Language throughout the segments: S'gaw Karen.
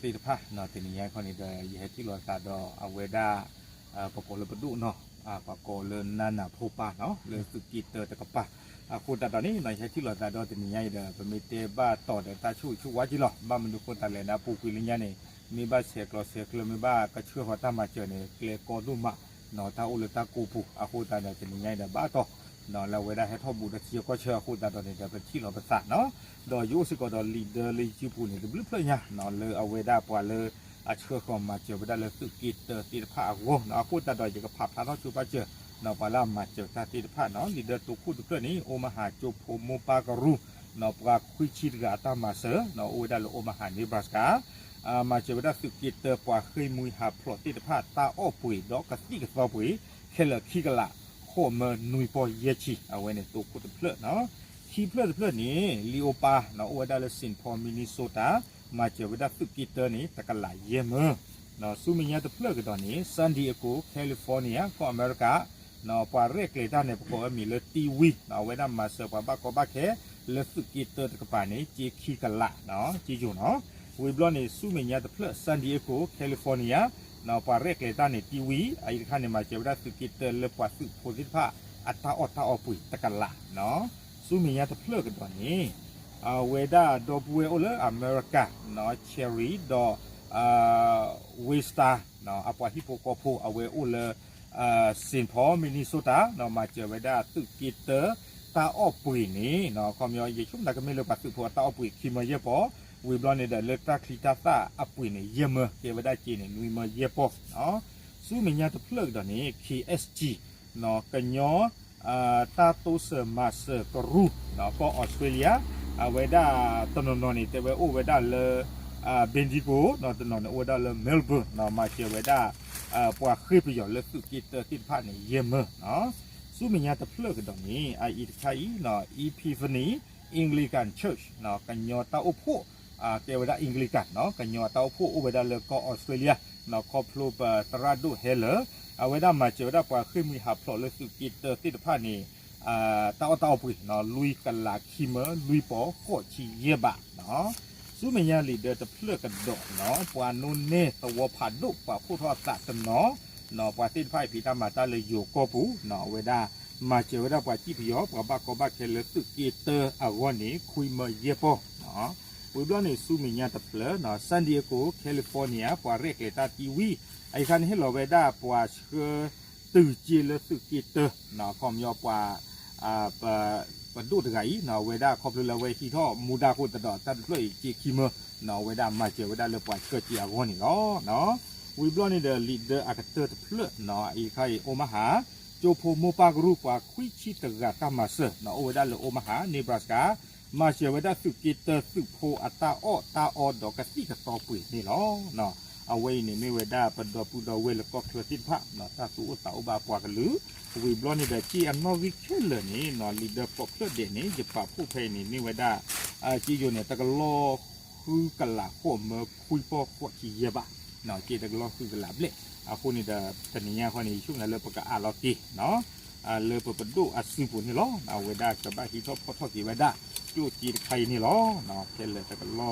သ့ၣ်တဖၣ်နီၤ တနံၤညါခီန့ၣ်ဒီး ယဟဲထံၣ်လိာ်သးဒီးအဝဲဒၣ် ပကိးလၢပဒိၣ်နီၤ ပှၤကိးလၢနါနၤဖိပၢ်နီၤ လၢသုးက့တၢတကပၤ အဃိသတးဒီးန့ၣ်နီၤ ယဟဲထံၣ်လိာ်သးဒီးတနံၤညါအံၤဒီး ပမ့ၢ်တဲဘၣ်တီၤဒီးတၢ်ဆိၣ်ဂ့ၤဆိၣ်ဝါက့လီၤ. ဘၣ်မနုၤအဃိသတးလဲၣ်န့ၣ် ပူၤကွံာ်လၢညါန့ၣ် မ့ၢ်ဘၣ်ဆဲးကျိးဆဲးကျၢ မ့ၢ်ဘၣ်ကဆှၢဃီၤတၢ်မၤစၢၤန့ၣ် ကျဲကီဒိၣ်မး တၢ်အိၣ်လၢတၢ်ကိးပူၤ အဃိသတးဒီးတနံၤညါအံၤဒီးဘၣ်တီၤ လၢအဝဲဒၣ်ဟဲထီၣ်ဘူးဒီးထံကီၢ်ဆၢအဃိသတးဒီးန့ၣ်ဒီး ပထံၣ်လီၤပသးနီၤ ဒီးယအိၣ်စ့ၢ်ကီးဒီး leader လၢယစုပူၤန့ၣ် တဘျုးဖျၢၣ်ညါနီၤ လၢအဝဲဒၣ်ပှၤလၢအဆှၢဃီၤမၤစၢၤဝဲဒၣ်လၢသုးက့တၢသ့ၣ်တဖၣ်အဂီၢ်နီၤ အဃိသတးဒီးယကဖးဖျါထီၣ်ဆိပာ်စၢၤနီၤ ပှၤလၢအမၤစၢၤတၢ်သ့ၣ်တဖၣ်နီၤ leader တိခိၣ်တဖျၢၣ်န့ၣ် အိမဟးကၠိဖိမိၢ်ပၢ်ကရူၢ်နီၤ ပှၤခွံဆံတဂၤအတၢ်မၤစၢၤနီၤ အိၣ်ဝဲဒၣ်လၢ Omaha Nebraska မၤစၢၤဝဲဒၣ်သုးက့တၢ ပှၤဃ့ၢ်မှံဟးဖျိးသ့ၣ်တဖၣ် တၢ်အီၣ်ပှ့ၤဒီးကသံၣ်ကသီပှ့ၤ ခဲလၢာ်ခံကလး ဃိးမၢနွံပီၢ်ယဲၢ်ဆံ အဝဲန့ၣ်တိခိၣ်တဖျၢၣ်နီၤ ခံဖျၢၣ်တဖျၢၣ်န့ၣ် လံာ်အိၣ်ပၢ်နီၤ အိၣ်ဝဲဒၣ်လၢ Saint Paul Minnesota မၤစၢၤဝဲဒၣ်သုးက့တၢန့ၣ် တကလးယဲၢ်မၢ ဆူမဲာ်ညါတဖျၢၣ်ကဒီးန့ၣ် San Diego California ကီၢ်အမဲရကၤ ပှၤရဲၣ်ကျဲၤတၢ်န့ၣ် ပကိးအမံၤလၢ တီဝံ အဝဲဒၣ်မၤစၢၤပှၤဘၣ်ကီဘၣ်ခဲ လၢသုးက့တၢတကပၤန့ၣ် က့ခံကလး က့ယိာ်နီၤ ဝံၤဘျီန့ၣ် ဆူမဲာ်ညါတဖျၢၣ် San Diego California ပှၤရဲၣ်ကျဲၤတၢ်န့ၣ် တီဝံ အအံၤတခါန့ၣ် မၤစၢၤဝဲဒၣ်သုးက့တၢလၢပှၤသုးဖိသ့ၣ်တဖၣ် အတၢ်အီၣ်တၢ်အီပှ့ၤတကလး ဆူမဲာ်ညါတဖျၢၣ်ကဒီးန့ၣ် အဝဲဒၣ်ဒီပုၢ်ဝဲၢ်အိၣ်လၢအမဲရကၤ Cherry ဒီး Westa အပှၤဟံၣ်ဖိဃီဖိ အဝဲအိၣ်လၢ Saint Paul Minnesota မၤစၢၤဝဲဒၣ်သုးက့တၢ တၢ်အီၣ်ပှ့ၤန့ၣ် ခီပညီ ယဆိကမိၣ်သးကမ့ၢ်လၢပှၤသုးဖိအတၢ်အီၣ်ပှ့ၤခံမၢယဲၢ်ပီၢ် ဝံၤဘျီန့ၣ်ဒီးလၢတၢ်ချံတၢ်သၣ်အပှ့ၤန့ၣ် ယဲၢ်မၢ ကဲဝဲဒၣ်က့န့ၣ် နွံမၢယဲၢ်ပီၢ် ဆူမဲာ်ညါတဖျၢၣ်ကဒီးန့ၣ် KSG ကညီ တၢ်တိစၢၤမၤစၢၤကရူၢ် ကီၢ်အီစထြ့လယါ အဝဲဒၣ်တနီၤနီၤန့ၣ် တဲဝဲအိၣ်ဝဲဒၣ်လၢ Bendigo တနီၤန့ၣ်အိၣ်ဝဲဒၣ်လၢ Melbourne မၤစၢၤဝဲဒၣ် ပှၤဃ့ၢ်ပယီၤလၢသုးက့တၢသ့ၣ်တဖၣ်န့ၣ် ယဲၢ်မၢ ဆူမဲာ်ညါတဖျၢၣ်ကဒီးန့ၣ် အအံၤတခါအံၤ Epiphany Anglican Church ကညီတၢ်အိၣ်ဖှိၣ် ကဲဝဲဒၣ် Anglican ကညီတၢ်အိၣ်ဖှိၣ်အိၣ်ဝဲဒၣ်လၢကီၢ်အီစထြ့လယါ ခီဖျိပသရၣ်ဒိၣ်ဟဲလၢာ် အဝဲဒၣ်မၤစၢၤဝဲဒၣ်ပှၤဃ့ၢ်မှံဟးဖျိးလၢသုးက့တၢသ့ၣ်တဖၣ်န့ၣ် တၢ်အီၣ်တၢ်အီပှ့ၤ လွံၢ်ကလးခံမၢ လွံၢ်ပီၢ်ဃိးဆံယဲၢ်ဘး ဆူမဲာ်ညါ leader တဖျၢၣ်ကဒီးနီၤ ပှၤနိန့ၢ်သဝီဖးဒိၣ် ပှၤဖှိၣ်ထီၣ်အသးတနီၤ ပှၤသ့ၣ်တဖၣ်အံၤဖံးတၢ်မၤတၢ်လၢယိၤကီၢ်ပူၤ အဝဲဒၣ်မၤစၢၤဝဲဒၣ်ပှၤစံၣ်ပယီၤ ပှၤဘၣ်ကီဘၣ်ခဲလၢသုးက့တၢအဂီၢ်န့ၣ် ခွံမၢယဲၢ်ပီၢ် ဝံၤဘျီန့ၣ် ဆူမဲာ်ညါတဖျၢၣ် San Diego California ပှၤရဲၣ်ကျဲၤတၢ်တီဝံၤ အအံၤတခါန့ၣ်ဟ့ၣ်လီၤဝဲဒၣ်ပှၤဆှၢ တုၤက့လၢသုးက့တၢ ခီပညီပှၤ ပဒိၣ်တဂၤအံၤ အဝဲဒၣ်ခီဖျိလၢအဝဲဟံးထီၣ်မူဒါအဃိသတးဒီး တၢ်တဖျၢၣ်အံၤက့ခံမၢ အဝဲဒၣ်မၤစၢၤဝဲဒၣ်လၢပှၤဆှၢက့အဂီၢ်န့ၣ်လီၤ. ဝံၤဘျီန့ၣ်ဒီး leader အကတၢၢ်တဖျၢၣ် အအံၤတခါအံၤ Omaha ကၠိဖိမိၢ်ပၢ်ကရူၢ် ပှၤခွံဆံတဂၤတၢ်မၤစၢၤ အိၣ်ဝဲဒၣ်လၢ Omaha Nebraska မၤစၢၤဝဲဒၣ်သုးက့တၢသုးဖိအတၢ်အီၣ်တၢ်အီဒီးကသံၣ်ကသီပှ့ၤန့ၣ်လီၤ. အဝဲအံၤန့ၣ်မ့ၢ်ဝဲဒၣ်ပဒီပုၢ်ဒီဝဲၢ်လၢကီၢ်ချၢသ့ၣ်တဖၣ် တၢ်သူၣ်အိၣ်သးအိၣ်ဘၣ်ပှၤကလုာ် ဝံၤဘျီန့ၣ်ဒီး က့အနီၣ်ဂံၢ်ခဲလၢာ်န့ၣ် leader ကိးဖျၢၣ်ဒဲးန့ၣ် ယပာ်ဖှိၣ်ဖဲအံၤန့ၣ် မ့ၢ်ဝဲဒၣ် က့ယိၤန့ၣ် တကလီၤဃုကလးဃိးမၢခွံပီၢ်ဃိးဆံယဲၢ်ဘး က့တကလီၤဃုကလးဘျဲၣ် အဃိန့ၣ်ဒီး တနံၤညါဃီန့ၣ် ယဆိကမိၣ်လၢပကအးလီၤက့ၤ လၢပပဒိၣ်အစုပူၤန့ၣ်လီၤ. အဝဲဒၣ်ကဘၣ်ဟံးထီၣ်ဖီၣ်ထီၣ်က့ၤဝဲဒၣ် ကျိၣ်စ့တခါအံၤန့ၣ်လီၤ. ခဲလၢာ်တကလီၤ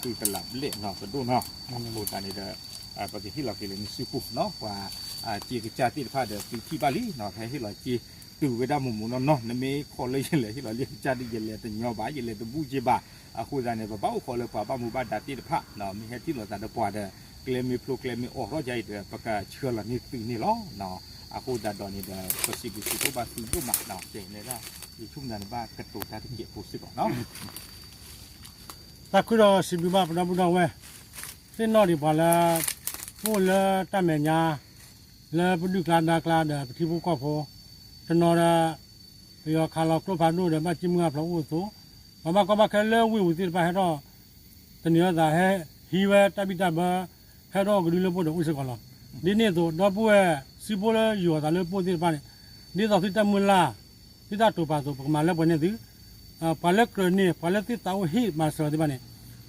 ဃုကလးဘျဲၣ်နီၤ ပဒိၣ်နီၤ အဃိသတးန့ၣ်ဒီး ပကဟ့ၣ်လီၤက့ၤလၢနစုပူၤနီၤ ပှၤစ့ကစၢ်သ့ၣ်တဖၣ်ဒီးသုထံၣ်ဘၣ်လံနီၤ ဟဲဟ့ၣ်လီၤက့ၤတုၤဝဲဒၣ်မိၢ်မိၢ်နီၢ်နီၢ် နမ့ၢ်ခိးလၢယလဲၤဟ့ၣ်လီၤလံကစၢ်ဒ်ယလဲၤတညီဘၣ် ယလဲၤတဘူၣ်က့ဘၣ် အဃိသတးန့ၣ် ပဘၣ်အိၣ်ခိးလၢပှၤဘၣ်မူဘၣ်ဒါသ့ၣ်တဖၣ် မ့ၢ်ဟဲထံၣ်လိာ်သးဒီးပှၤဒီး ကျဲမ့ၢ်ဖျိကျဲမ့ၢ်အိးထီၣ်ယါအံၤဒီး ပကဆှၢလီၤန့ၢ်သုန့ၣ်လီၤ. အဃိသတးဒီးန့ၣ်ဒီး ပစံးဘျုးစံးဖှိၣ်ဘၣ်သုဒိၣ်မးနီၤ ကဲန့ၣ်လီၤ ယဆိကမိၣ်သးန့ၣ်ဘၣ်ကတိၤတၢ်တကဲးဖိစ့ၢ်ကီးနီၤ တၢ်ခုဒီးစံးဘျုးဘၣ်ပဒီပုၢ်ဒီဝဲၢ် သ့ၣ်နီၣ်ဒံးပှၤလၢ အိၣ်လၢတၢ်မဲာ်ညါ လၢပဒုၣ်ကျါဒါကျါဒီးပထံဖိကီၢ်ဖိ တနီၤဒီး ပယီၤခးလီၤကျိဖးဒိၣ်ဒီးဘၣ်က့မုၢ်အဖျိးအိၣ်အသိး ပှၤဘၣ်ကီဘၣ်ခဲလၢဝ့ၢ်ပူၤသ့ၣ်တဖၣ်ဟဲထီၣ် သန့ၤအသးဟဲ ဟံးဝဲတၢ်ဘံၣ်တၢ်ဘၢ ဟဲထီၣ်ကဒုလၢပအိၣ်ဒီးအိၣ်စ့ၢ်ကီးလီၤ. ဒ်န့ၣ်အသိး ဒီပုၢ်ဝဲၢ် စုဖိလၢယွၤသးလၢပအိၣ်သ့ၣ်တဖၣ်န့ၣ် ဒ်သိးသုတၢ်မုၢ်လၢ် သုတၢ်တိာ်ပာ်အသိး ပကမၤလၢပှဲၤန့ၢ်သု ပှၤလၢကြၢးန့ၢ် ပှၤလၢသ့ၣ်သးအိၣ်ဟ့ၣ်မၤစၢၤသ့ၣ်တဖၣ်န့ၣ်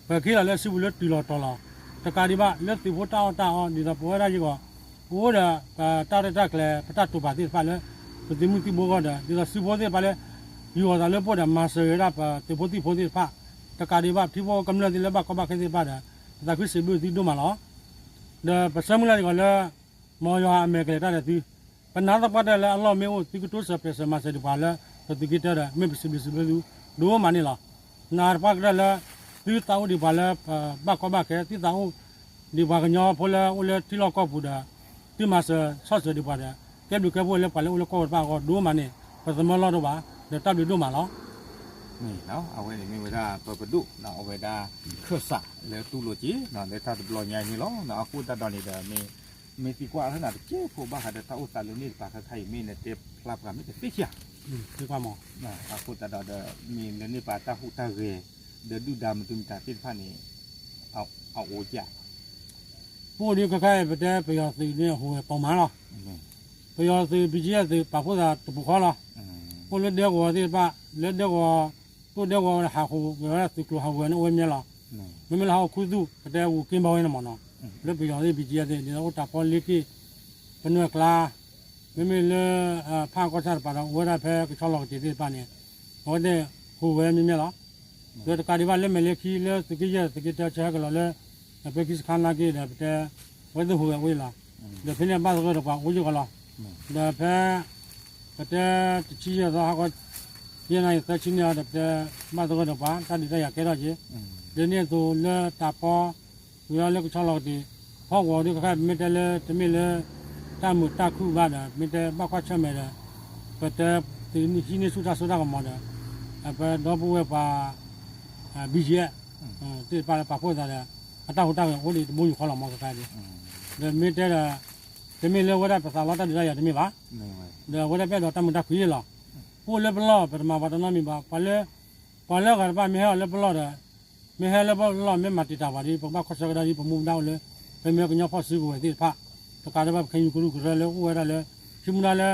ပကဟ့ၣ်လီၤလၢစုပူၤလၢတုၤလီၤတီၤလီၤ. တကးဒံးဘၣ် လၢသုးဖိတၢ်အီၣ်တၢ်အီ ဒ်သိးပဝဲဒၣ်ယဂီၢ် ပအိၣ်ဒီးပတၢ်ရဲၣ်တၢ်ကျဲၤ ပတၢ်တိာ်ပာ်သ့ၣ်တဖၣ်လၢ ပသုးမုၢ်သံၣ်ဘိအဂီၢ်ဒီး ဒ်သိးစုဖိသ့ၣ်တဖၣ်လၢ ယွၤသးလၢပအိၣ်ဒီးမၤစၢၤဝဲဒၣ်ပသုးဖိသံၣ်ဖိသ့ၣ်တဖၣ် တကးဒံးဘၣ် ထံဖိကမျၢၢ်သ့ၣ်လၢဘၣ်ကီဘၣ်ခဲသ့ၣ်တဖၣ်ဒီး ပသးခုစံးဘျုးသုဒိၣ်မးလီၤ. ဒီးပဆၢမုၢ်လၢ်စ့ၢ်ကီးလၢ မ်ယွၤအမဲာ်ကလဲၤတၢ်ဒီးသု, ပနာ်သပှၢ်တၢၢ်လၢအလီၢ်မ့ၢ်အိၣ် သုကတိစၢၤပျဲးစၢၤမၤစၢၤဒံးပှၤလၢ ပသုးက့တၢဒီး မ့ၢ်ပစံးဘျုးစံးဘျုးသု ဒိၣ်မးန့ၣ်လီၤ. နာ်သပှၢ်ကတၢၢ်လၢ သုသးအိၣ်ဒံးပှၤလၢ ဘၣ်ကီဘၣ်ခဲ သုသးအိၣ်ဒံးပှၤကညီဖိလၢအိၣ်လၢထံလီၢ်ကီၢ်ပူၤဒီး သုမၤစၢၤဆီၣ်စၢၤဒံးပှၤဒီး ကဲဘျုးကဲဖှိၣ်လၢပှၤလၢအိၣ်လၢကီၢ်ပူၤတဖၣ်အဂီၢ်ဒိၣ်မးန့ၣ် ပသမၢလီၢ်ဒိၣ်ဘၣ် ဒီးတၢ်ဘျုးဒိၣ်မးလီၤ. အဝဲန့ၣ်မ့ၢ်ဝဲဒၣ်ပပဒိၣ် အဝဲဒၣ် ခၢၣ်စးလၢတူၢ်လိာ်က့ၤ လၢတၢ်တဘျီညါအံၤန့ၣ်လီၤ. အဃိသတးဒီးန့ၣ်ဒီး မ့ၢ်သံကွၢ်လၢနၤတကဲဖိဘၣ်ဃးဒီးတၢ်အိၣ်သးလၢန့ၣ်တပၤခဲခါအံၤ မ့ၢ်နတဲဖျါပှၤမ့ၢ်တသ့ဧါ. အဃိသတးဒီးဒီး မ့ၢ်လၢန့ၣ်ပၤတၢ်ဟူးတၢ်ဂဲၤ ဒီးဒုၣ်ဒါမနုၤမတၤသ့ၣ်တဖၣ်န့ၣ် အအိၣ်ဧါ. ပအိၣ်ဒံးခဲခါအံၤ ပတဲပယီၤသုးန့ၣ် ဟူးဝဲပိာ်မးလီၤ. ပယီၤသုး ဘံကယဲၢ်သုး ပာ်ဖှိၣ်သးတပူၤဃီလီၤ. အိၣ်လၢဒဲကဝီၤသ့ၣ်တဖၣ် လၢဒဲကဝီၤ တိၢ်ဒဲကဝီၤဝဲဟးဟူးဝဲဒၣ်သုးကျိၤဟးဝဲန့ၣ် အိၣ်ဝဲမ့ၢ်လီၤ. မ့မ့ၢ်လၢဟီၣ်ခိၣ်သူၣ် ပတဲဝူၤက့ဘီဝဲန့ၣ်မ့ၢ်နီၤ လၢပယီၤသ့ၣ် ဘံကယဲၢ်သ့ၣ် ဒ်သိးအိၣ်တၢ်ဖီလ့က့ၣ် ပနွဲၢ်ကျါ မ့မ့ၢ်လၢ ဖၣ်ကီၢ်ဆၣ်တပၤဒီး အိၣ်ဝဲဒၣ်ဖဲကဆီလီၤကတံာ်သ့ၣ်တဖၣ်န့ၣ် အဝဲသ့ၣ်ဟူးဝဲမ့ၢ်မ့ၢ်လီၤ. ဒီးတကးဒံးဘၣ်လၢမဲာ်လ့ခံလၢသုးက့ယဲၢ်သုးက့တၢဆၢဟဲကလီၤလၢ ဖဲခံစခါနာ်က့ဒီး ပတဲ အဝဲသ့ၣ်ဟူးဝဲအိၣ်လီၤ. ဒီးဖဲန့ၣ်ဘၣ်သဂၢၢ်ဒီးပှၤအိၣ်ယံာ်ကီးလီၤ. ဒီးဖဲ ပတဲတဆံယဲၢ်သီဟးဂီၤ ယဲၢ်နံၣ်သၢဆံန့ၣ်ဒီး ပတဲဘၣ်သဂၢၢ်ဒီးပှၤ တၢ်ဒုးတၢ်ယၤကဲထီၣ်က့ၤ ဒ်န့ၣ်အသိးလၢတၢ်ပီ ဝံၤလီၤလၢကဆီလီၤကတံာ် ဖီၣ်ကဝီၤဒုးခဲခါ ပမ့ၢ်တဲလၢတမ့ၢ်လၢ တၢ်မုာ်တၢ်ခုၣ်ဘၣ်ဒီး မ့ၢ်တဲဘၣ်ကွၢ်ဆၢၣ်မဲာ်ဒီး ပတဲသုးဟံးန့ၢ်ဆူၣ်တၢ်စိတၢ်ကမီၤဒီး ပဒီပုၢ်ဝဲၢ်ပှၤ ဘံယဲၢ် သ့ၣ်တဖၣ်လၢပာ်ဖှိၣ်သးဒီး အတၢ်ဟူးတၢ်ဂဲၤအိၣ်ဒံးတဘိယူၢ်ဃီလီၤမ့ၢ်ခဲခါဒီး ဒီးမ့ၢ်တဲဒီး တမ့ၢ်လၢဝဲဒၣ်ပသးလီတၢ်ဒုးတၢ်ယၤတမ့ၢ်ဘၣ် ဒီးအဝဲဒၣ်ပအဲၣ်ဒိးတၢ်မုာ်တၢ်ခုၣ်လီၤ. ပအိၣ်လၢပလီၢ် ပတမၤပှၤတနီတမံၤဘၣ် ပှၤလၢ ပှၤလၢအဂၤတဖၣ်မ့ၢ်ဟဲအီၤလၢပလီၢ်ဒီး မ့ၢ်ဟဲလၢပလီၢ် မ့ၢ်မၤတံာ်တာ်ပှၤဒီး ပကဘၣ်ကွၢ်ဆၢကဒါဒ် ပမူပဒါအိၣ်လၢ ပမ့ၢ်ကညီဖီၣ်စုကဝဲၤသ့ၣ်တဖၣ် တကးဒံးဘၣ် ပခဲအံၤကရူၢ်ကရၢလၢအိၣ်ဝဲဒၣ်လၢ ဟံးမူဒါလၢ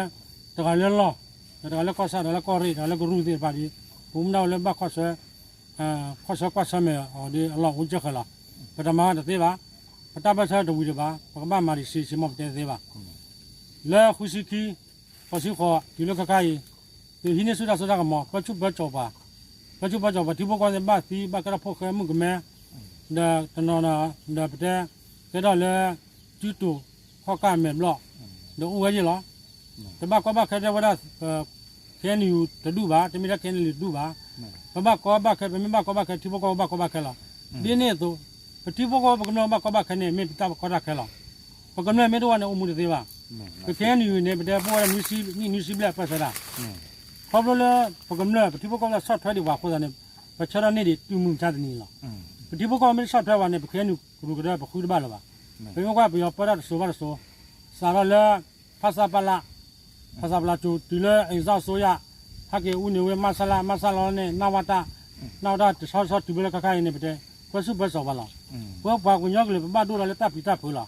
တဂၤလၢလီၢ် ဒီးတဂၤလၢကီၢ်ဆၣ် တဂၤလၢကီၢ်ရ့ၣ် တဂၤလၢကရူၢ်သ့ၣ်တဖၣ်ဒီး ပမူပဒါအိၣ်လၢဘၣ်ကွၢ်ဆၢ ကွၢ်ဆၢကွၢ်ဆၢၣ်မဲာ်အီၤဒီးအလီၢ်အိၣ်ကၢဃၢၤလီၤ. ပတမၤတသ့ဘၣ်. ပတၢ်ပၢၢ်ဆၢတဝံၤဒံးဘၣ်. ပကဘၣ်မၤဒံးဆံးဆံးမ့ၢ်ပတဲတသ့ဘၣ်. လၢဃုဆံခံ ဃိးဆံဃိး တုၤလၢခဲခါအံၤ သုးဟံးန့ၢ်ဆူၣ်တၢ်စိတၢ်ကမီၤ ပၢဆူၣ်ပၢစိးပှၤ, ပၢဆူၣ်ပၢစိးပှၤ ထံဖိကီၢ်ဖိသ့ၣ်ဘၣ်သံ ဘၣ်ကဲထီၣ်ဖိၣ်ဃဲမုၣ်ကမဲ ဒီးတနီၤနီၤ ဒီးပတဲ ကဲထီၣ်လၢ စုတူာ်ခီၣ်ကၢ်မဲာ်ဘျီၣ် ဒီးအိၣ်ဝဲယ့ၢ်လီၤ. တဘၣ်ကီဘၣ်ခဲတဲဝဲဒၣ် ခဲအံၤန့ၣ် တဒူၣ်ဘၣ်, တမ့ၢ်ထဲ ခဲအံၤန့ၣ် တဒူၣ်ဘၣ်. ပဘၣ်ကီဘၣ်ခဲ ပမ့ၢ်ဘၣ်ကီဘၣ်ခဲ ထံဖိကီၢ်ဖိဘၣ်ကီဘၣ်ခဲလီၤ. ဒ်န့ၣ်အသိး ပထံဖိကီၢ်ဖိ ပကမျၢၢ်ဘၣ်ကီဘၣ်ခဲန့ၣ် မ့ၢ်ပတၢ်ကီတၢ်ခဲလီၤ. ပကမျၢၢ်မ့ၢ်တအိၣ်န့ၣ် အိၣ်မူတသ့ဘၣ်. ပခဲအံၤန့ၣ် ပတဲပအိၣ်ဝဲဒၣ်နွံဆံဘျဲၣ်အပၢၢ်ဆၢဒၣ် ခီဖျိလၢ ပကမျၢၢ် ပထံဖိကီၢ်ဖိဆီၣ်ထွဲဒံးပှၤအဃိသတးန့ၣ် ပဆၢထၢၣ်န့ၢ်ဒံးတုၤမုၢ်မဆါတနံၤလီၤ. ပထံဖိကီၢ်ဖိမ့ၢ်တဆီၣ်ထွဲဘၣ်န့ၣ် ပခဲအံၤန့ၣ် ကရူၢ်ကရၢပဃုတဘၣ်လၢၤဘၣ်. ပမ့ၢ်ကွၢ်ပယီၤပၢတၢ်တစိၤဘၣ်တစိၤ စးထီၣ်လၢ ဖဆပလ ဖဆပလ ကၠိၤတုၤလၢ အ့ၣ်စၣ်အစိုးရ ဟဲက့ၤအူန့ၢ်ဝဲ မဆလ မဆလန့ၣ် နဝတ နဝတ တဆီတဆီတုၤဖဲလၢခဲခါအံၤန့ၣ် ပတဲ ပၢဆူၣ်ပၢစိးပှၤလီၤ. ပဝဲပှၤကညီကလုာ် ပဘၣ်ဒိၣ်ထီၣ်လၢတၢ်ပျံၤတၢ်ဖုးလီၤ.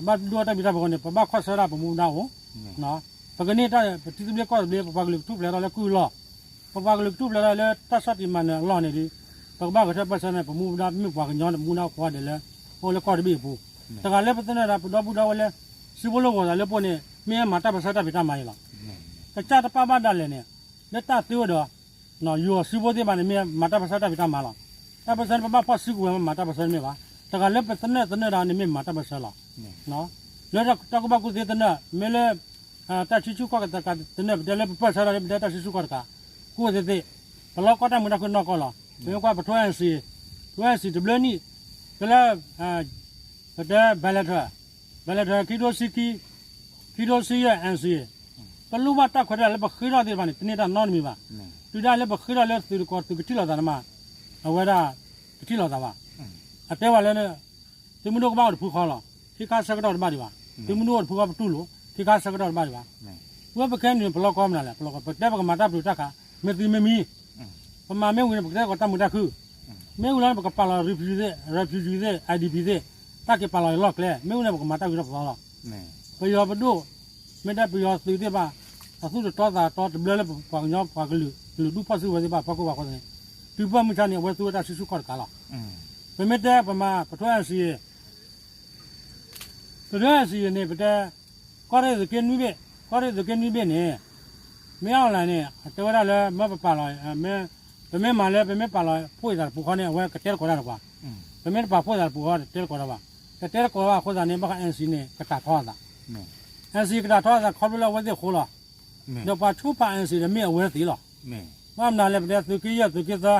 ဘၣ်ဒိၣ်ထီၣ်တၢ်ပျံၤတၢ်ဖုးအဃိန့ၣ် ပဘၣ်ကွၢ်ဆၢတၢ်ပမူပဒါအိၣ် ပကန့ၢ်တၢ်ပထံသဘျ့ကီၢ်သဘျ့ ပပှၤကလုာ်ကထူၣ်ဖျဲးထီၣ်လၢကုၢ်အလီၢ်, ပပှၤကလုာ်ကထူၣ်ဖျဲးထီၣ်လၢတၢ်ဆီၣ်တံၢ်မၤနၢၤအလီၢ်န့ၣ်ဒီး ပကဘၣ်ဂဲၤဆၢထၢၣ်ပၢၢ်ဆၢန့ၣ် ပမူပဒါမ့ၢ်ပှၤကညီမူဒါအိၣ်ကိးဂၤဒဲးလၢ အိၣ်လၢကီၢ်တဘ့ၣ်အပူၤ, တဂၤလၢပသနၢၣ်ဒၣ်ပဒီပုၢ်ဒီဝဲၢ်လၢ စုဖိလၢဂီၤသးလၢပအိၣ်န့ၣ် မ့ၢ်မၤတၢ်ပၢၢ်ဆၢတၢ်ဖံးတၢ်မၤအံၤလီၤ. ကစၢ်တပာ်ဘၣ်ဒၣ်လဲာ်န့ၣ် လၢတၢ်သ့ဝဲဒီး ယိၤစုဖိသ့ၣ်တဖၣ်န့ၣ် မ့ၢ်မၤတၢ်ပၢၢ်ဆၢတၢ်ဖံးတၢ်မၤလီၤ. တၢ်ပၢၢ်ဆၢန့ၣ် ပဘၣ်ဖီၣ်စုကဝဲၤမ့ၢ်မၤတၢ်ပၢၢ်ဆၢတမ့ၢ်ဘၣ်. တဂၤလၢပသနၢၣ်သနၢၣ်ဒၣ်န့ၣ်မ့ၢ်မၤတၢ်ပၢၢ်ဆၢလီၤ. လၢတၢ်ကူၣ်ဘၣ်ကူၣ်သ့သနၢၣ် မ့ၢ်လၢ တၢ်ဆံဆူၣ်ကီၢ်ကးတကးသနၢၣ် ပတဲလၢပပၢၢ်ဆၢဒီး ပတဲတၢ်ဆံဆူၣ်ကီၢ်တကး ကူၣ်သ့သ့ ပလီၢ်ကီၢ်တၢ်မုာ်တၢ်ခုၣ်နီၢ်ကီၢ်လီၤ. ပမ့ၢ်ကွၢ်ပထိ NCA ထိ NCA တဘျၢနံၣ် တလၢ ပတဲ bilateral bilateral ခံထိဆံခံ ခံထိဆံယဲၢ် NCA ပလိၣ်ဘၣ်တၢ်ခွဲးတၢ်ယာ်လၢပဃ့ထီၣ်သ့ၣ်တဖၣ်န့ၣ် တန့ၢ်တၢ်နီတမံၤဘၣ်. တုၤဒၣ်လၢပဃ့ထီၣ်လၢသုးတကီးသုးကထံၣ်လိာ်သးန့ၣ်မး အဝဲဒၣ် တထံၣ်လိာ်သးဘၣ်. အတဲဝဲလၢ သုးမုၢ်ဒိၣ်ကဘၣ်အိၣ်တဖုဃီလီၤ. ခ့ခါဆၢကတီၢ်တဘၣ်ဒံးဘၣ်. သုးမုၢ်ဒိၣ်အိၣ်တဖုဃီပတူၢ်လိာ် ခ့ခါဆၢကတီၢ်တဘၣ်ဒံးဘၣ်. ဝဲပခဲအံၤန့ၣ် ပလီၢ်ကီၢ်မနုၤလဲၣ် ပလီၢ်ကီၢ် ပကတဲပကမၤတၢ်ပတုာ်တၢ်ခး မ့ၢ်သံမ့ၢ်မံ ပမၤမ့ၢ်ဝံၤန့ၣ် ပကတဲကီးတၢ်မုာ်တၢ်ခုၣ် မ့ၢ်ဝံၤလီၤန့ၣ် ပကပာ်လီၤ refugee သ့ၣ် refugee သ့ၣ် IDP သ့ၣ် တၢ်က့ၤပာ်လီၤလၢလီၢ်ကျဲ မ့ၢ်ဝံၤန့ၣ် ပကမၤတၢ်ဂ့ၤထီၣ်ပသီလီၤ. ပယီၤပဒိၣ် မ့ၢ်ဒၣ်ပယီၤသုးသ့ၣ်တဖၣ် အသူၣ်တတီသးတီတဘျၢလၢပပှၤကညီပှၤကလုာ် ကလုာ်ဒူၣ်ဖီၣ်စုကဝဲၤသ့ၣ်တဖၣ် ဖီခိၣ်ဖီခိၣ်န့ၣ် တုၤပၢ်မုၢ်ဆါန့ၣ် အဝဲသူဝဲတၢ်ဆံဆူၣ်ကီၢ်တကးလီၤ. ပမ့ၢ်တဲပမၤ ပထိ NCA ပထိ NCA န့ၣ် ပတဲ ကီၢ်ရ့ၣ်သုးက့နွံဘ့ၣ် ကီၢ်ရ့ၣ်သုးက့နွံဘ့ၣ်န့ၣ် မ့ၢ်အီၤလဲၣ်န့ၣ် အတဲဝဲဒၣ်လၢ မ့ၢ်ပပာ်လီၤ ပမ့ၢ်မၤလၢ ပမ့ၢ်ပာ်လီၤ ဖိအံသးတပူၤဃီန့ၣ် အဝဲကတဲတကိးတၢ်တကွၢ်. ပ ပမ့ၢ်တပာ်ဖှိၣ်သးတပူၤဃီ တတဲတကိးဒီးဘၣ်. တတဲတကိးဘၣ်အဃိသတးန့ၣ် ဘၣ်ဃး NCA န့ၣ် ကတၢ်ထီအသး, NCA ကတၢ်ထီအသးခီဖျိလၢအဝဲသ့ၣ်အဃိလီၤ. ဒီးပှၤဆူၣ်ဖး NCA ဒီးမ့ၢ်အဝဲသ့ၣ်လီၤ. ဘၣ်မနုၤလဲၣ် ပတဲသုးက့ယဲၢ် သုးက့သၢ,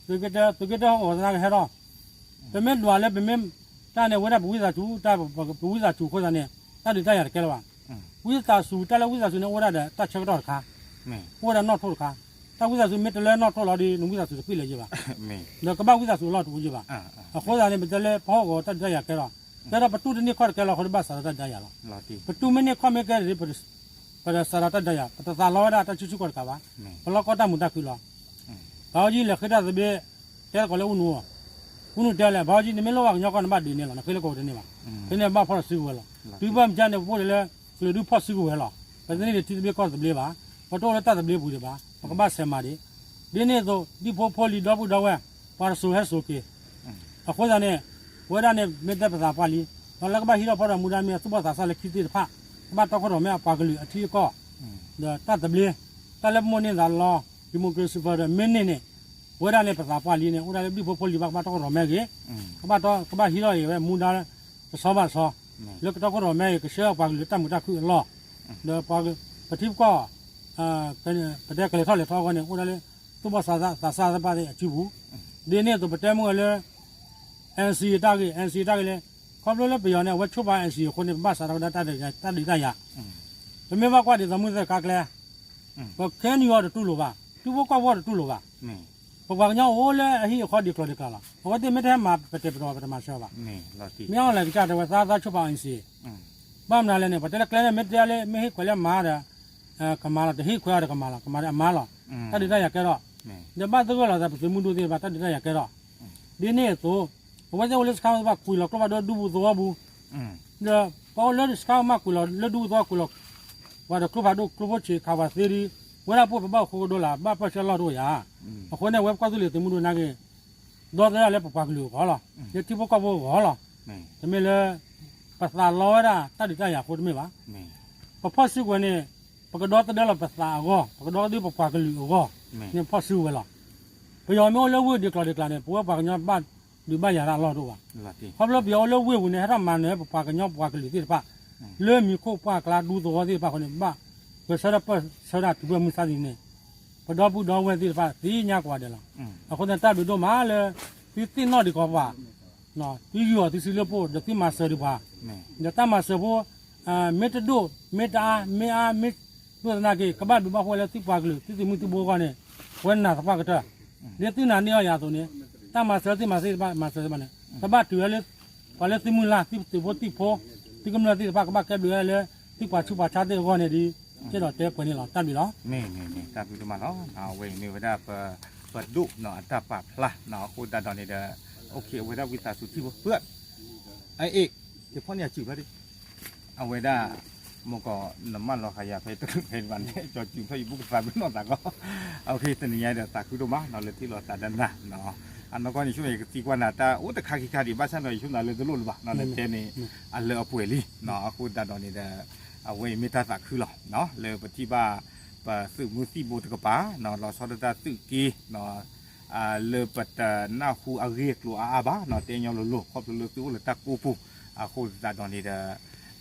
သုးက့တၢ သုးက့တၢဟီၣ်ကဝီၤသနာ်က့ဟဲထီၣ် ပမ့ၢ်ဒွးလၢပမ့ၢ်တၢ်န့ၣ် ဝဲဒၣ်ပဝံသးစူၤ, ပဝံသးစူၤအဃိသတးန့ၣ် တၢ်ဒုးတၢ်ယၤတကဲလၢၤဘၣ်. ဝံသးစူၤ တၢ်လၢဝံသးစူၤန့ၣ် အိၣ်ဝဲဒၣ်ဒီးတၢ်ဆၢကတီၢ်တခါ, အိၣ်ဝဲဒၣ်နီၣ်ထိၣ်တခါ. တၢ်ဝံသးစူၤမ့ၢ်တလၢနီၣ်ထိၣ်လီၤဒီး နဝံသးစူၤတပှံၢ်လၢၤယဲၢ်ဘၣ်, ဒီးကဘၣ်ဝံသးစူၤအလီၢ်တအိၣ်ယဲၢ်ဘၣ်. အဃိသတးန့ၣ် ပတဲလၢပဟီၣ်ကဝီၤတၢ်ဒုးတၢ်ယၤကဲထီၣ်, ကဲထီၣ်ပတူၢ်တန့ၢ်ခီၣ်တကဲလီၤအဃိ ဘၣ်စးထီၣ်တၢ်ဒုးတၢ်ယၤလီၤ. ပတူၢ်မ့ၢ်န့ၢ်ခီၣ်မ့ၢ်ကဲဒီး ပတစးထီၣ်တၢ်ဒုးတၢ်ယၤ, ပတသးလီဝဲဒၣ်တၢ်ဆူၣ်ဆူၣ်ကီၢ်တကးဘၣ်. ပလီၢ်ကီၢ်တၢ်မုာ်တၢ်ခုၣ်လီၤ. ဘၣ်အီၤကံလဲၤဃ့တၢ်သဘျ့, တဲသကိးလၢအူနူၤ, အူနူၤတဲလဲၣ်, ဘၣ်အီၤကံ နမ့ၢ်လိၣ်ဘၣ်ကညီကီၢ်န့ၣ် ဘၣ်ဒုးန့ၢ်လီၤ, နဃ့လၢကဝီၤတန့ၢ်ဘၣ်. ဖဲန့ၣ်ဘၣ်ဖီၣ်တစုကဝဲၤလီၤ. တုၤဘၣ်မ့ၢ်ကန့ၣ် ပအိၣ်ဒ်လၢ ကလုာ်ဒူၣ်ဖီၣ်စုကဝဲၤလီၤ. ပတန့ၢ်ဒံးထံသဘျ့ကီၢ်သဘျ့ဘၣ်, ပတအိၣ်လၢတၢ်သဘျ့ပူၤဒံးဘၣ်, ပကဘၣ်ဆဲးမၤဒံး. ဒ်န့ၣ်အသိး ဒ်ဖိဖိလံၤဒီပုၢ်ဒီဝဲၢ် ပှၤတစိၤဟဲစိၤက့ၤ အဃိသတးန့ၣ် ပဝဲဒၣ်န့ၣ် မ့ၢ်တဲပသးပှၢ်လံ, ဒီးလၢကဘၣ်ဟံးထီၣ်ဖီၣ်ဒီးမူဒါမ့ၢ်သူၣ်ဘီၣ်သးစၢ်လၢခံသ့ၣ်တဖၣ်, ကဘၣ်တီခိၣ်ရိၣ်မဲအပှၤကလုာ်အထံအကီၢ်, ဒီးတၢ်သဘျ့, တၢ်လၢပမိၣ်န့ၢ်သးလီ democracy ဒီးမ့ၢ်န့ၢ်န့ၣ်, ပဝဲဒၣ်န့ၣ် ပသးပှၢ်လံန့ၣ် အိၣ်ဒၣ်လၢဒူၣ်ဖိဖိလံၤဘၣ် ကဘၣ်တီခိၣ်ရိၣ်မဲဂ့ၤ, ကဘၣ်တီ ကဘၣ်ဟံးထီၣ်အံၤဝဲမူဒါ တဆီဘၣ်တဆီ, လၢကတီခိၣ်ရိၣ်မဲဂ့ၤ ကဆှၢပှၤကလုာ်လၢတၢ်မုာ်တၢ်ခုၣ်အလီၢ်, ဒီးပထံပကီၢ် ပတဲကလဲၤထီၣ်လဲၤထီအဂီၢ်န့ၣ် အိၣ်ဒၣ်လၢ သူၣ်ဘီၣ်သးစၢ်သ့ၣ်အစုပူၤ, ဒ်န့ၣ်အသိးပတဲမုၢ်ဝဲလၢ NCA တၢ်ဂ့ၢ် NCA တၢ်ဂ့ၢ်လၢ ခီဖျိလၢပယီၤန့ၣ် အဝဲဆိပာ် NCA အဃိန့ၣ် ပဘၣ်စးထီၣ်ဝဲဒၣ်တၢ်ဒုးတၢ်ယၤ, ပမ့ၢ်ဘၣ်ကွၢ်ဒ်သိးမုၢ်သ့ၣ်ခါကျဲ ပခဲနံၣ်အီၤတတူၢ်လိာ်ဘၣ်, ထံဖိကီၢ်ဖိတတူၢ်လိာ်ဘၣ်, ပပှၤကညီအိၣ်လၢအဟံၣ်အဃီဒံးကျိၤဒံးကျါလီၤ, အဝဲသ့ၣ်မ့ၢ်တဟဲမၤပတဲာ်ပတီၢ်ပတမၤစၢၤဘၣ်, မ့ၢ်အီၤလဲၣ်ကစၢ်တဲဝဲသးသးဆိပာ် NCA, ဘၣ်မနုၤလဲၣ်န့ၣ် ပတဲလၢကျဲန့ၣ် မ့ၢ်တဲလၢ မ့ၢ်ဟ့ၣ်ခွဲးလၢအမၤဒီး ကမၤလီၤ, တဟ့ၣ်ခွဲးအီၤဒီးကမၤလီၤ, ကမၤဒီးအမၤလီၤ, တၢ်ဒုးတၢ်ယၤကဲထီၣ်, ဒီးဘၣ်သဂၢၢ်လီၤသးပသုးမုၢ်ဒိၣ်သ့ၣ်တဖၣ် တၢ်ဒုးတၢ်ယၤကဲထီၣ်, ဒ်န့ၣ်အသိး အဝဲသ့ၣ်အိၣ်လၢစခါသ့ၣ်တဖၣ် ကွံာ်လီၤကျိဖးဒိၣ်ဒူပူၤသဝီပူၤ, ဒီးပှၤအိၣ်လၢစခါမးကွံာ်လီၤလၢဒူပူၤသဝီကွံာ်လီၤ, ပှၤဒီးကျိဖးဒိၣ်ကျိဖိဆံးခးပှၤသ့ဒီး ဝဲဒၣ်ပှၤပဘၣ်အိၣ်ဃိကဒီလၢ ဘၣ်ပၢၢ်ဆၢလီၢ်တအိၣ်ယၤ, အဃိန့ၣ် အဝဲပကီၢ်သူလ့ၤသုးမုၢ်ဒိၣ်နာ်က့ ဒီသဒၢလၢပပှၤကလုာ်အဂီၢ်လီၤ, လၢထံဖိကီၢ်ဖိအဂီၢ်လီၤ, တမ့ၢ်လၢ ပသးလီဝဲဒၣ်တၢ်ဒုးတၢ်ယၤအဃိတမ့ၢ်ဘၣ်, ပဖီၣ်စုကဝဲၤန့ၣ် ပကဒီသဒၢလီၤပသးအဂီၢ်, ပကဒီသဒၢပပှၤကလုာ်အဂီၢ်, န့ၣ်ဖီၣ်စုကဝဲၤလီၤ, ပယီၤမ့ၢ်အိၣ်လၢဝ့ၢ်ဒံးကျိၤဒံးကျါန့ၣ် ပဝဲပှၤကညီဘၣ်ဒုးဘၣ်ယၤတၢ်အလီၢ်တအိၣ်ဘၣ်, ခီဖျိပယီၤအိၣ်လၢဝ့ၢ်ပူၤန့ၣ် ဟဲထီၣ်မၤနၢၤပပှၤကညီပပှၤကလုာ်သ့ၣ်တဖၣ်, လၢမံၤခိၣ်ပှၢ်ကျါဒူသဝီသ့ၣ်တဖၣ်အဃိန့ၣ် ဘၣ်ပၢၢ်ဆၢဒီးပၢၢ်ဆၢဒၣ်တုၤပၢၢ်မုၢ်ဆါတနံၤန့ၣ်, ပဒီပုၢ်ဒီဝဲၢ်သ့ၣ်တဖၣ်သ့ၣ်ညါကိးဂၤဒဲးလီၤ, အဃိန့ၣ်တၢ်ဘျုးဒိၣ်မးလၢ သုသ့ၣ်နီၣ်ဒံးကီးပှၤ သုယုၢ်အီၤသုစုလၢပှိၢ် ဒီးသုမၤစၢၤဒံးပှၤ, ဒီးတၢ်မၤစၢၤဖိ မ့ၢ်တဒိၣ် မ့ၢ်တအါ မ့ၢ်အါ မ့ၢ်ဒိၣ်သနာ်က့ ကဘၣ်ဒုးဘၣ်ဃိလၢသုပှၤကလုာ် သုသုးမုၢ်သုဘိအဂီၢ်န့ၣ် ပဝဲနၢ်သပှၢ်ကတၢၢ်, ဒ်သုနာ်န့ၢ်အီၤယၤအသိးန့ၣ်, တၢ်မၤစၢၤသုမၤစၢၤသ့ၣ်တဖၣ်မၤစၢၤသ့ၣ်တဖၣ်န့ၣ် ကဘၣ်တုၤဝဲလၢ ပှၤလၢသုမုၢ်လၢ် သုသုးဖိသံၣ်ဖိ သုကမျၢၢ်သ့ၣ်တဖၣ် ကဘၣ်ကဲဘျုးဝဲလၢ သုပှၤဆူးပှၤဆါသ့ၣ်အဂီၢ်န့ၣ်ဒီး ကဲဒီးတဲပှဲၤန့ၣ်လီၤ. တၢ်ဘျုးလီၤ. မ့ၢ်မ့ၢ်မ့ၢ် တၢ်ဘျုးဒိၣ်မးလီၤ. အဝဲအံၤမ့ၢ်ဝဲဒၣ် ပဒိၣ်နီၤ အတၢ်ပာ်ဖျါနီၤ အဃိသတးဒီးန့ၣ်ဒီး အိၣ်ခ့ အဝဲဒၣ်ဝံသးစူၤထံဖိ ပှၢ် အအ့ၣ် ယဖီၣ်န့ၢ်အစုဘၣ်ဒံး အဝဲဒၣ် မ့ၢ်ကီး နမၢလီၤဃာ်ယၤဖဲတချုးဖဲဘၣ်န့ၣ် ကၠီစုဖျၢၣ်ယဘူၣ်ကသးဘၣ်နီၢ်သးကီး အဃိတနံၤညါဒီးသးခုဒိၣ်မးနီၤ လၢထံၣ်လိာ်သးဒီးနၤနီၤ အနီၢ်ကီၢ်န့ၣ် ဆူမဲာ်ယကသံကွၢ်နၤ တၢ်အိၣ်တခါခံခါဒံး ဘၣ်ဆၣ်ဒီးယဆိကမိၣ်လၢတလိၣ်လၢၤဘၣ်နီၤ နတဲန့ၣ် အလၢအပှဲၤလံနီၤ အဃိသတးဒီးန့ၣ်ဒီး အဝဲအံၤမ့ၢ်တၢ်သးခုလီၤနီၤ လၢပထံၣ်ဘၣ် ပသုးမုၢ်သံၣ်ဘိတကပၤနီၤ လီၤဆီဒၣ်တၢ်သုးက့နီၤ လၢပတနၢ်ဟူအဂ့ၢ်အကျိၤအါအါဘၣ်နီၤ တဲညီလိၤလိၤ ခီဖျိလၢသုအိၣ်လၢတၢ်ကိၢ်ပူၤ အဃိသတးဒီးန့ၣ်ဒီး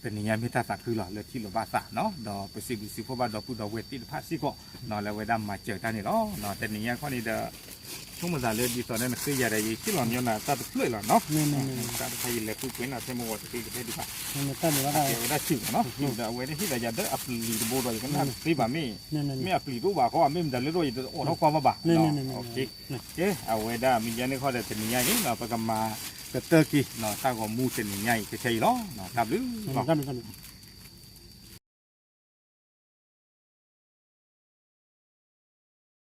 တနံၤညါမ့ၢ်တၢ်သးခုလီၤ လၢထံၣ်လိာ်ဘၣ်သးနီၤ ဒီးပစံးဘျုးစံးဖှိၣ်ဘၣ်ဒီပုၢ်ဒီဝဲၢ်သ့ၣ်တဖၣ်စ့ၢ်ကီးနီၤ လၢအဝဲဒၣ်မၤစၢၤတၢ်န့ၣ်လီၤ. တနံၤညါခီန့ၣ်ဒီး ဆိကမိၣ်သးလၢဒ်သိးလၢနဃ့ယၤဒီး ယဟ့ၣ်လီၤညီနၤတၢ်တဖျၢၣ်အံၤလီၤနီၤ တၢ်တခါယလဲၤဃုကွဲးနၤ ထဲမဝီၤတသ့တဖဲဒံးဘၣ် တၢ်ဒဲးဝဲဒၣ်ဆံးဘၣ်နီၤ အကဲဝဲဒၣ်ဆံးဒီး အဝဲန့ၣ်ဟ့ၣ်သးယၤဒီးအပျံၤတဘိဒီး ယကနၣ်တသ့ဘၣ်မ့ၢ် မ့ၢ်အပျံၤတအိၣ်ဘၣ်ဃီ မ့ၢ်မတၤလၢဒိၣ်ယတအိးထီၣ်ကွၢ်ဘၣ်ဘၣ် ကဲ အဝဲဒၣ်မ့ၢ်ယဲန့ၣ်ခီဒီး တနံၤညါအံၤနီၤ ပကမၤကတၢၢ်က့ၤနီၤ တၢ်ဂီၤမူတနံၤညါအံၤ ခဲခဲအံၤလီၤ. တၢ်ဘျုးလီၤ.